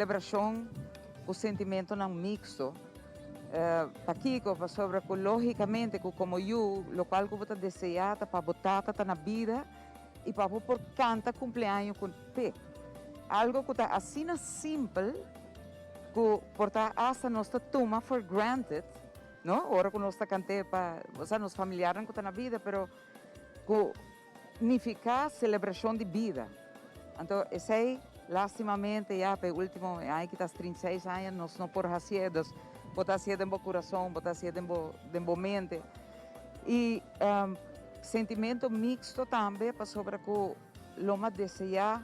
selebrashon ku sentimentonan miksto. Pakiko? Pasobra ku lógikamente ku komo yu lokual ku bo ta deseá ta pa bo tata ta na bida i pa bo por kanta kumpleaño ku p'e. Algo ku ta asina simpel ku por ta asta nos ta tuma for granted, no? Ora ku nos ta kant'é pa, osea, nos familiarnan ku ta na bida, pero ku nifiká selebrashon di bida. Anto esei lastimamente ya pa e ultimo aña kitas 36 aña nos no por hasié. Dus bo ta hasié den bo kurason, bo ta hasié den bo den bo mente. I sentimento mixto tambe pasobra ku lo m'a deseá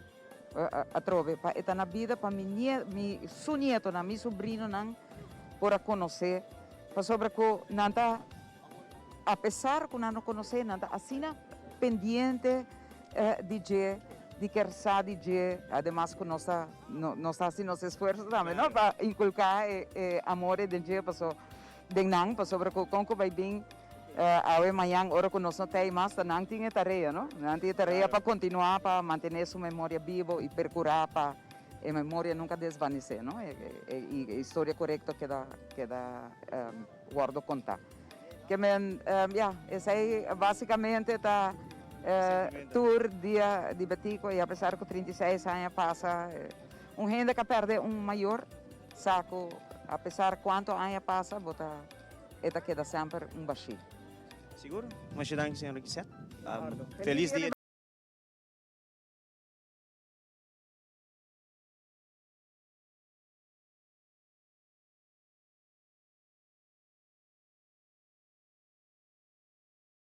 atrobe pa e ta na bida pa mi nie mi su nietonan, mi subrinonan por a konosé pasobra ku nan ta apesar ku nan no konosé nan ta asina pendiente di dje, di ker sa di dje, ademas ku nos ta nos ta hasi nos esfuerso tambe no pa inkulká e amor den dje paso den nan pasobra ku kon ku bai bin awe mañan ora ku nos no ta ei mas ta nan tin e tarea no, nan tin e tarea pa kontinuá pa mantené su memoria bibo i perkurá pa e memoria nunka desvanesé no i e historia korekto keda keda wòrdu kontá. Ke men ya esei basikamente ta tur dia di Betico i apesar ku 36 aña pasa un hende ka pèrdè un mayor sa ku apesar kuantu aña pasa bo ta e ta keda semper un bashí. Sigur. Masha danki señora Gisette. Felis dia.